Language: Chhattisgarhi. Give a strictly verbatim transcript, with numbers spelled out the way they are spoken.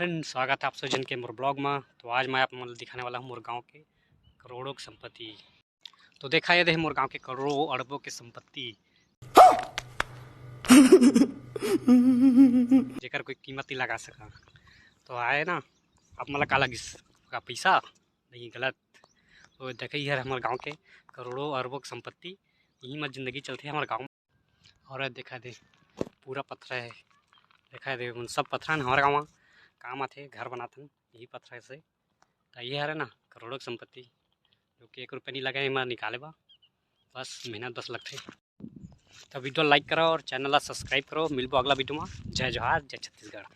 स्वागत है आप सब जन के मोर ब्लॉग में। तो आज मैं आप मन ल दिखाने वाला हूँ मोर गांव के करोड़ों की संपत्ति। तो देखा ये दे मोर गांव के करोड़ों अरबों के संपत्ति, जेकर कोई कीमत नहीं लगा सका। तो आए ना, आप मन ल का लगिस का पैसा? नहीं, गलत। तो देखा ये हमारे गांव के करोड़ों अरबों की संपत्ति, यही में जिंदगी चलती है हमारे गांव में। और ये देखा दे, पूरा पथरा है, देखा दे, उन सब पथरा ने हमारे गांव में काम आथे, घर बनाथन यही पथरा से। तो ये हरे ना करोड़ों की संपत्ति, जो कि एक रुपया नहीं लगा एमा निकाले बा, बस मेहनत बस लगथे। तो वीडियो like करो और चैनल ला subscribe करो। मिलबो अगला वीडियो में। जय जोहार, जय छत्तीसगढ़।